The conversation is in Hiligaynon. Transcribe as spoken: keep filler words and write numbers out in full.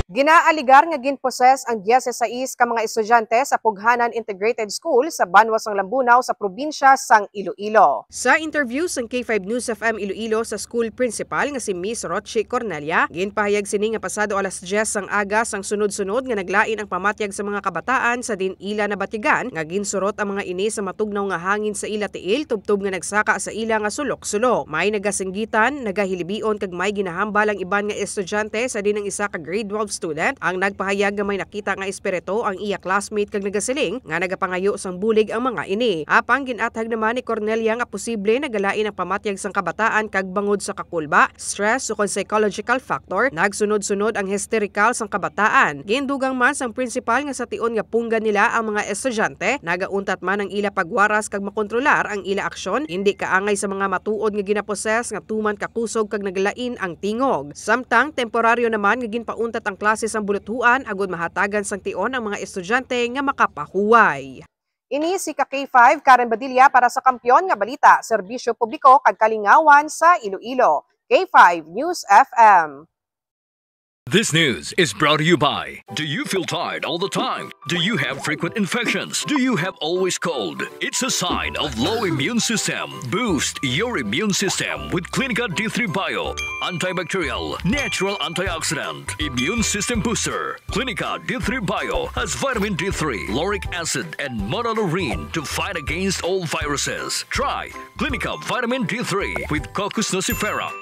Ginaaligar nga ginposes ang diyesisais ka mga estudyante sa Pughanan Integrated School sa banwa sang Lambunao sa probinsya sang Iloilo. Sa interview sang K five News F M Iloilo sa school principal nga si Miss Rochi Cornelia, ginpahayag sini nga pasado alas diyes sang aga sang sunod-sunod nga naglain ang pamatyag sa mga kabataan sa din ila nabatigan nga ginsurot ang mga ini sa matugnaw nga hangin sa ila tiil tubtob nga nagsaka sa ila nga sulok-sulok. May nagasinggitan, nagahilibion kag may ginahambal ang iban nga estudyante sa din ang isa ka grade twelve student ang nagpahayag nga may nakita nga espiritu ang iya classmate kag nagasiling nga nagapangayo sang bulig ang mga ini. Apang gin-athag naman ni Cornelia nga posible nagalain ang pamatyag sang kabataan kag bangod sa kakulba, stress, ukon psychological factor, nagsunod-sunod ang hysterikal sang kabataan. Gindugang man sang principal nga sa tion nga punggan nila ang mga estudyante, nagauntat man ang ila pagwaras kag makontrolar ang ila aksyon, hindi kaangay sa mga matuod nga ginaposes nga tuman kakusog kag nagalain ang tingog. Samtang temporaryo naman nga ginpauntat ang klase sang buluthuan agud mahatagan sang tion ang mga estudyante nga makapahuway. Ini si ka K five Karen Badilla para sa Kampiyon nga Balita, Serbisyo Publiko kag Kalingawan sa Iloilo, K five News F M. This news is brought to you by. Do you feel tired all the time? Do you have frequent infections? Do you have always cold? It's a sign of low immune system. Boost your immune system with Clinica D three Bio. Antibacterial, natural antioxidant, immune system booster. Clinica D three Bio has vitamin D three, lauric acid, and monolaurin to fight against all viruses. Try Clinica Vitamin D three with Cocos nucifera.